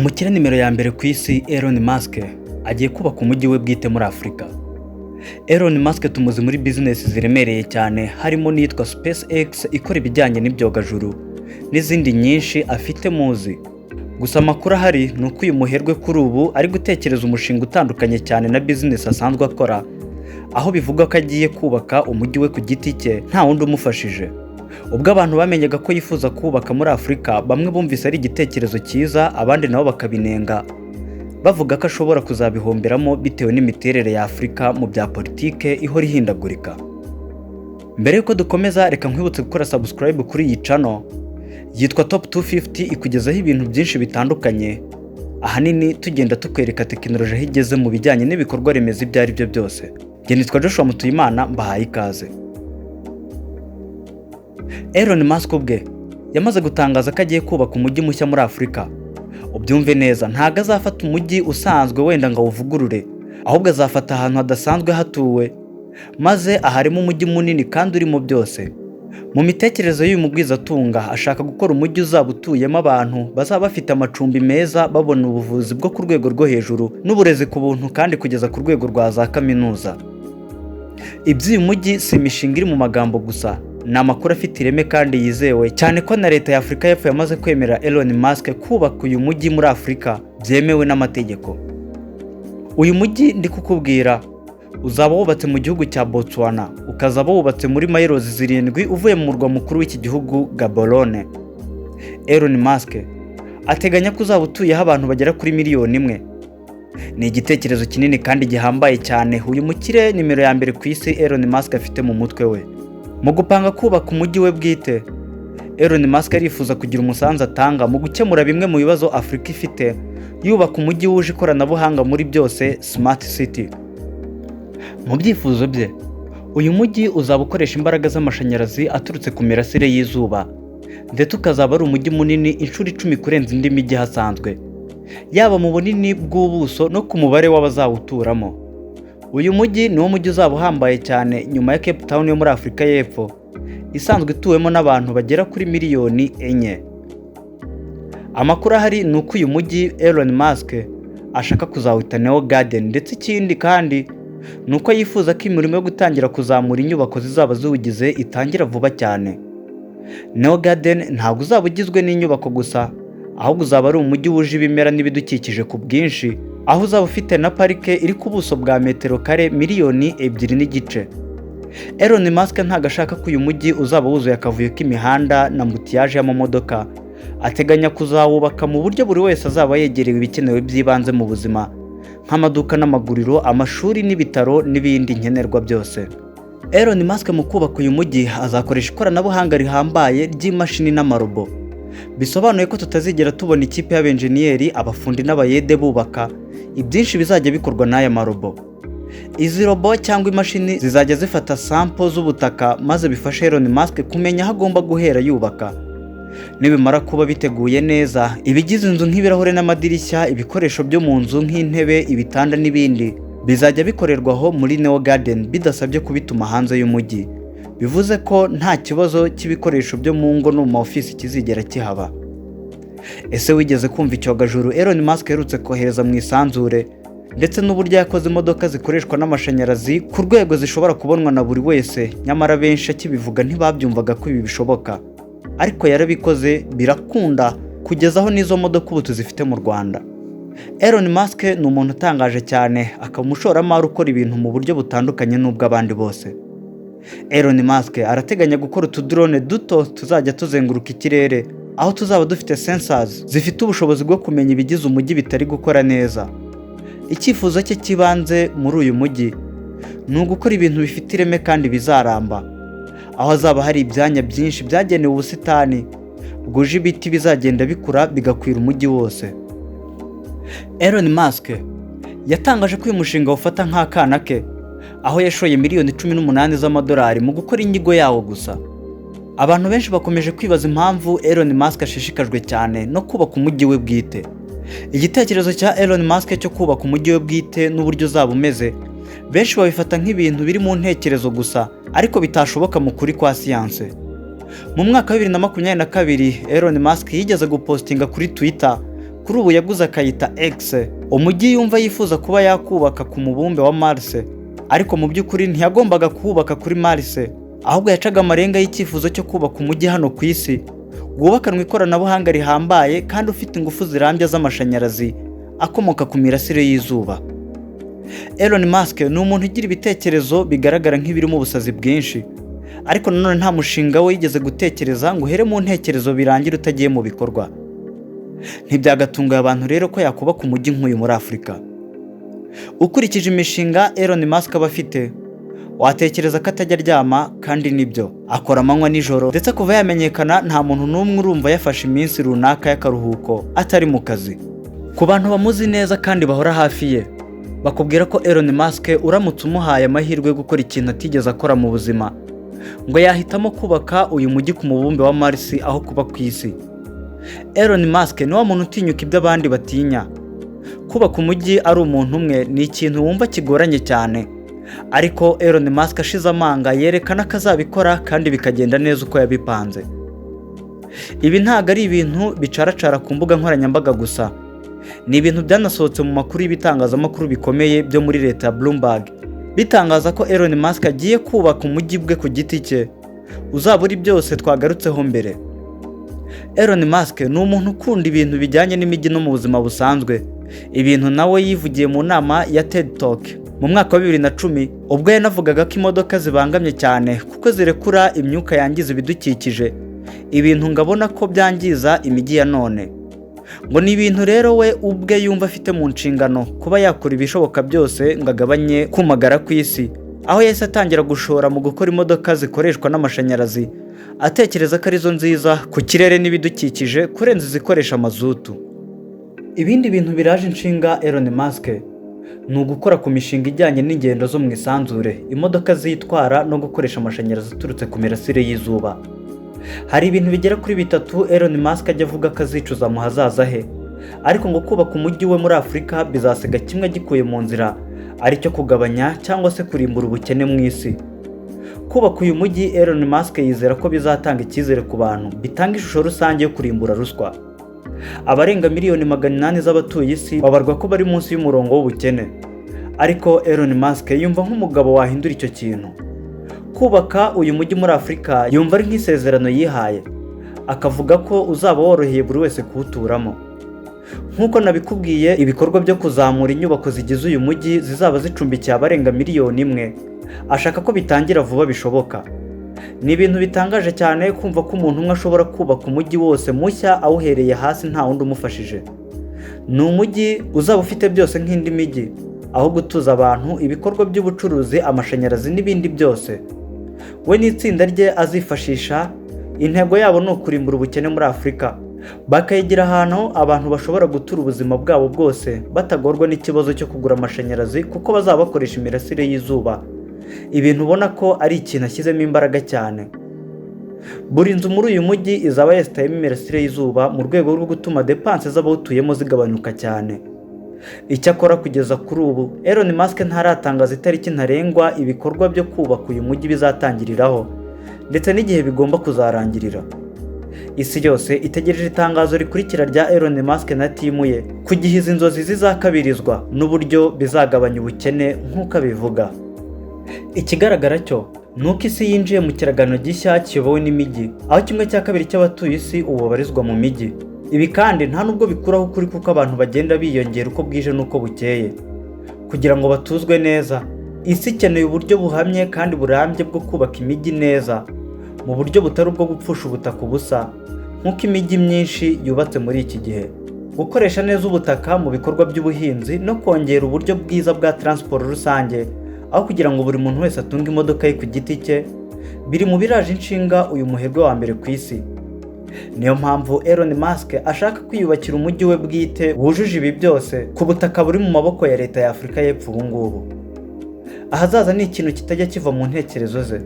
Umukire nimero ya mbere ku isi, Elon Musk, agiye kubaka umujyi we bwite muri Afurika. Elon Musk tumuzi muri bizinesi ziremereye cyane, harimo n'iyitwa SpaceX ikora ibijyanye n'ibyogajuru n'izindi nyinshi afite muzi. Gusa amakuru ahari ni uko uyu muherwe kuri ubu ari gutekereza umushinga utandukanye cyane na bizinesi asanzwe akora, aho bivugwa ko agiye kubaka umujyi we ku giti cye nta wundi umufashije. Ubwo abantu bamenyaga ko yifuza kubaka muri Afurika, bamwe bumvise ari igitekerezo cyiza, abandi nabo bakabinenga, bavuga ko ashobora kuzabihomberamo bitewe n'imiterere ya Afurika mu bya politike ihora ihindagurika. Mbere y'uko dukomeza, reka nkwibutse gukora subscribe kuri iyi channel yitwa Top 250, ikugezaho ibintu byinshi bitandukanye, ahanini tugenda tukwereka tekinoloji aho igeze mu bijyanye n'ibikorwa remezo ibyo ari byo byose. Njye nitwa Joshua Mutuyimana, mbahaye ikaze. Elon Musk ubwe yamaze gutangaza ko agiye kubaka umujyi mushya muri Afurika. Ubyumve neza, ntabwo azafata umujyi usanzwe wenda ngo awuvugurure, ahubwo azafata ahantu hadasanzwe hatuwe maze aharimo umujyi munini kandi urimo byose. Mu mitekerereze y'uyu mugwizatunga, ashaka gukora umujyi uzaba utuyemo abantu bazaba bafite amacumbi meza, babona ubuvuzi bwo ku rwego rwo hejuru n'uburezi ku buntu kandi kugeza ku rwego rwa za kaminuza. Iby'uyu mujyi si imishinga iri mu magambo gusa, ni amakuru afite ireme kandi yizewe cyane, ko na leta ya Afurika y'Epfo yamaze kwemera Elon Musk kubaka uyu mujyi muri Afurika byemewe n'amategeko. Uyu mujyi ndi kukubwira uzaba wubatse mu gihugu cya Botswana, ukazaba wubatse muri miles 7 uvuye mu murwa mukuru w'iki gihugu, Gaborone. Elon Musk ateganya ko uzaba utuyeho abantu bagera kuri miliyoni 1. Ni igitekerezo kinini kandi gihambaye cyane uyu mukire nimero ya mbere ku isi Elon Musk afite mu mutwe we. Mu gupanga kubaka umujyi we bwite, Elon Musk arifuza kugira umusanzu atanga mu gukemura bimwe mu bibazo Afurika ifite, yubaka umujyi wuje ikoranabuhanga muri byose, smart city. Mu byifuzo bye, uyu mujyi uzaba ukoresha imbaraga z'amashanyarazi aturutse ku mirasire y'izuba, ndetse ukazaba ari umujyi munini inshuro 10 kurenza indi mijyi ihasanzwe, yaba mu bunini bw'ubuso no ku mubare w'abazawuturamo. Uyu mujyi niwo mujyi uzaba uhambaye cyane nyuma ya Cape Town yo muri Afurika y'Epfo, isanzwe ituwemo n'abantu bagera kuri miliyoni 4. Amakuru ahari ni uko uyu mujyi Elon Musk ashaka kuzawita Neo Garden, ndetse ikindi kandi ni uko yifuza ko imirimo yo gutangira kuzamura inyubako zizaba ziwugize itangira vuba cyane. Neo Garden ntabwo uzaba ugizwe n'inyubako gusa, ahubwo uzaba ari umujyi wuje ibimera n'ibidukikije ku bwinshi, aho uzaba ufite na parike iri ku buso bwa metero kare miliyoni 2.5. Elon Musk ntabwo ashaka ko uyu mujyi uzaba wuzuye akavuyo k'imihanda na embouteillage y'amamodoka. Ateganya kuzawubaka mu buryo buri wese azaba yegerewe ibikenewe by'ibanze mu buzima, nk'amaduka n'amaguriro, amashuri n'ibitaro n'ibindi nkenerwa byose. Elon Musk mu kubaka uyu mujyi azakoresha ikoranabuhanga rihambaye ry'imashini n'amarobo, bisobanuye ko tutazigera tubona ikipe y'abenjeniyeri, abafundi n'abayede bubaka. Ibyinshi bizajya bikorwa n'aya marobo. Izi robo cyangwa imashini zizajya zifata sample z'ubutaka, maze bifashe Elon Musk kumenya aho agomba guhera yubaka. Nibimara kuba biteguye neza, ibigize inzu nk'ibirahure n'amadirishya, ibikoresho byo mu nzu nk'intebe, ibitanda n'ibindi, bizajya bikorerwa aho muri Neo Garden bidasabye kubituma hanze y'umujyi. Bivuze ko nta kibazo cy'ibikoresho byo mu ngo no mu ma ofisi kizigera kihaba. Ese wigeze kumva icyogajuru Elon Musk aherutse kohereza mu isanzure, ndetse n'uburyo yakoze imodoka zikoreshwa n'amashanyarazi ku rwego zishobora kubonwa na buri wese? Nyamara benshi akibivuga ntibabyumvaga ko ibi bishoboka, ariko yarabikoze birakunda, kugeza aho n'izo modoka ubu tuzifite mu Rwanda. Elon Musk ni umuntu utangaje cyane, akaba umushoramari ukora ibintu mu buryo butandukanye n'ubw'abandi bose. Elon Musk arateganya gukora utudrone duto tuzajya tuzenguruka ikirere, aho tuzaba dufite sensors zifite ubushobozi bwo kumenya ibigize umujyi bitari gukora neza. Icyifuzo cye cy'ibanze muri uyu mujyi ni ugukora ibintu bifite ireme kandi bizaramba, aho hazaba hari ibyanya byinshi byagenewe ubusitani bwuje ibiti bizagenda bikura bigakwira umujyi wose. Elon Musk yatangaje ko uyu mushinga awufata nk'akana ke, aho yashoye miliyoni 18 z'amadolari mu gukora inyigo yawo gusa. Abantu benshi bakomeje kwibaza impamvu Elon Musk ashishikajwe cyane no kubaka umujyi we bwite. Igitekerezo cya Elon Musk cyo kubaka umujyi we bwite n'uburyo uzaba umeze, benshi babifata nk'ibintu biri mu ntekerezo gusa, ariko bitashoboka mu kuri kwa siyanse. Mu mwaka wa 2022, Elon Musk yigeze gupostinga kuri Twitter Kuri ubu yaguze akayita X, umujyi yumva yifuza kuba yakubaka ku mubumbe wa Mars. Ariko mu by'ukuri ntiyagombaga kuwubaka kuri Mars, ahubwo yacaga amarenga y'icyifuzo cyo kubaka umujyi hano ku isi wubakanwe ikoranabuhanga rihambaye kandi ufite ingufu zirambye z'amashanyarazi akomoka ku mirasire y'izuba. Elon Musk ni umuntu ugira ibitekerezo bigaragara nk'ibirimo ubusazi bwinshi, ariko nanone nta mushinga we yigeze gutekereza ngo uhere mu ntekerezo birangire utagiye mu bikorwa. Ntibyagatunguye abantu rero ko yakubaka umujyi nk'uyu muri Afurika. Ukurikije imishinga Elon Musk aba afite, watekereza ko atajya aryama, kandi nibyo, akora amanywa nijoro. Ndetse kuva yamenyekana nta muntu n'umwe urumva yafashe iminsi runaka y'akaruhuko atari mu kazi. Ku bantu bamuzi neza kandi bahora hafi ye, bakubwira ko Elon Musk uramutse umuhaye amahirwe yo gukora ikintu atigeze akora mu buzima, ngo yahitamo kubaka uyu mujyi ku mubumbe wa Mars aho kuba ku isi. Elon Musk ni wa muntu utinyuka ibyo abandi batinya. Kubaka umujyi ari umuntu umwe ni ikintu wumva kigoranye cyane, ariko Elon Musk ashize amanga yerekana ko azabikora kandi bikagenda neza uko yabipanze. Ibi ntabwo ari ibintu bicaracara ku mbuga nkoranyambaga gusa, ni ibintu byanasohotse mu makuru y'ibitangazamakuru bikomeye byo muri leta ya Bloomberg, bitangaza ko Elon Musk agiye kubaka umujyi bwe ku giti cye uzaba uri byose twagarutseho mbere. Elon Musk ni umuntu ukunda ibintu bijyanye n'imijyi no mu buzima busanzwe, ibintu nawe yivugiye mu nama ya TED Talk mu mwaka wa 2010, ubwo yanavugaga ko imodoka zibangamye cyane kuko zirekura imyuka yangiza ibidukikije, ibintu ngo abona ko byangiza imijyi ya none. Ngo ni ibintu rero we ubwe yumva afite mu nshingano kuba yakora ibishoboka byose ngo agabanye kumagara ku isi, aho yahise atangira gushora mu gukora imodoka zikoreshwa n'amashanyarazi, atekereza ko arizo nziza ku kirere n'ibidukikije kurenza izikoresha mazutu. Ibindi bintu biraje inshinga Elon Musk ni ugukora ku mishinga ijyanye n'ingendo zo mu isanzure, imodoka zitwara no gukoresha amashanyarazi aturutse ku mirasire y'izuba. Hari ibintu bigera kuri bitatu Elon Musk ajya avuga ko azicuza mu hazaza he, ariko ngo kubaka umujyi we muri Afurika bizasiga kimwe gikuye mu nzira, aricyo kugabanya cyangwa se kurimbura ubukene mu isi. Kubaka uyu mujyi, Elon Musk yizera ko bizatanga icyizere ku bantu, bitanga ishusho rusange yo kurimbura ruswa. Abarenga miliyoni 800 z'abatuye isi babarwa ko bari munsi y'umurongo w'ubukene, ariko Elon Musk yumva nk'umugabo wahindura icyo kintu. Kubaka uyu mujyi muri Afurika yumva ari nk'isezerano yihaye, akavuga ko uzaba woroheye buri wese kuwuturamo. Nk'uko nabikubwiye, ibikorwa byo kuzamura inyubako zigize uyu mujyi zizaba zicumbikiye abarenga miliyoni 1, ashaka ko bitangira vuba bishoboka. Ni ibintu bitangaje cyane kumva ko umuntu umwe ashobora kubaka umujyi wose mushya awuhereye hasi nta wundi umufashije. Ni umujyi uzaba ufite byose nk'indi mijyi, aho gutuza abantu, ibikorwa by'ubucuruzi, amashanyarazi n'ibindi byose. We n'itsinda rye azifashisha, intego yabo ni ukurimbura ubukene muri Afurika, bakayigira ahantu abantu bashobora gutura ubuzima bwabo bwose batagorwa n'ikibazo cyo kugura amashanyarazi, kuko bazaba bakoresha imirasire y'izuba, ibintu ubona ko ari ikintu ashyizemo imbaraga cyane. Buri nzu muri uyu mujyi izaba yesitayemo imirasire y'izuba mu rwego rwo gutuma dépenses z'abawutuyemo zigabanyuka cyane. Icyakora kugeza kuri ubu Elon Musk ntaratangaza itariki ntarengwa ibikorwa byo kubaka uyu mujyi bizatangiriraho ndetse n'igihe bigomba kuzarangirira. Isi yose itegereje itangazo rikurikira rya Elon Musk na team ye ku gihe izi nzozi zizakabirizwa n'uburyo bizagabanya ubukene nk'uko abivuga. Ikigaragara cyo ni uko isi yinjiye mu kiragano gishya kiyobowe n'imijyi, aho 1/2 cy'abatuye isi ubu babarizwa mu mijyi. Ibi kandi nta nubwo bikuraho ukuri kuko abantu bagenda biyongera uko bwije n'uko bukeye. Kugira ngo batuzwe neza, isi ikeneye uburyo buhamye kandi burambye bwo kubaka imijyi neza, mu buryo butari ubwo gupfusha ubutaka ubusa nk'uko imijyi myinshi yubatse muri iki gihe. Gukoresha neza ubutaka mu bikorwa by'ubuhinzi no kongera uburyo bwiza bwa taransiporo rusange, aho kugira ngo buri muntu wese atunge imodoka ye ku giti cye, biri mu biraje inshinga uyu muherwe wa mbere ku isi. Niyo mpamvu Elon Musk ashaka kwiyubakira umujyi we bwite wujuje ibi byose ku butaka buri mu maboko ya leta ya Afurika y'Epfo ubu ngubu. Ahazaza ni ikintu kitajya kiva mu ntekerezo ze.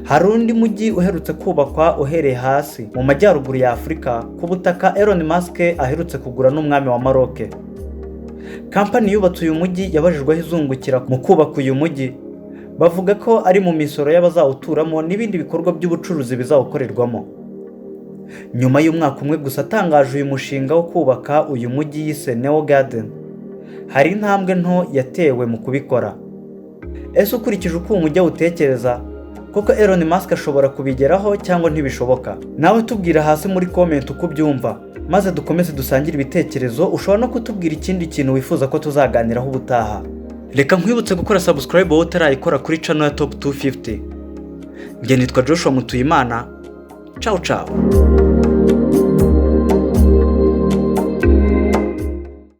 Hari undi mujyi uherutse kubakwa uhereye hasi mu majyaruguru ya Afurika ku butaka Elon Musk aherutse kugura n'umwami wa Maroc. Kampani yubatse uyu mujyi yabajijwe aho izungukira mu kubaka uyu mujyi, bavuga ko ari mu misoro y'abazawuturamo n'ibindi bikorwa by'ubucuruzi bizawukorerwamo. Nyuma y'umwaka umwe gusa atangaje uyu mushinga wo kubaka uyu mujyi yise Neo Garden, hari intambwe nto yatewe mu kubikora. Ese ukurikije uko uwo mujyi awutekereza, koko Elon Musk ashobora kubigeraho cyangwa ntibishoboka? Nawe tubwira hasi muri comment uko ubyumva, maze dukomeze dusangire ibitekerezo. Ushobora no kutubwira ikindi kintu wifuza ko tuzaganiraho ubutaha. Reka nkwibutse gukora subscribe wowe utarayikora kuri channel ya Top 250. Njye nitwa Joshua Mutuyimana. Ciao ciao.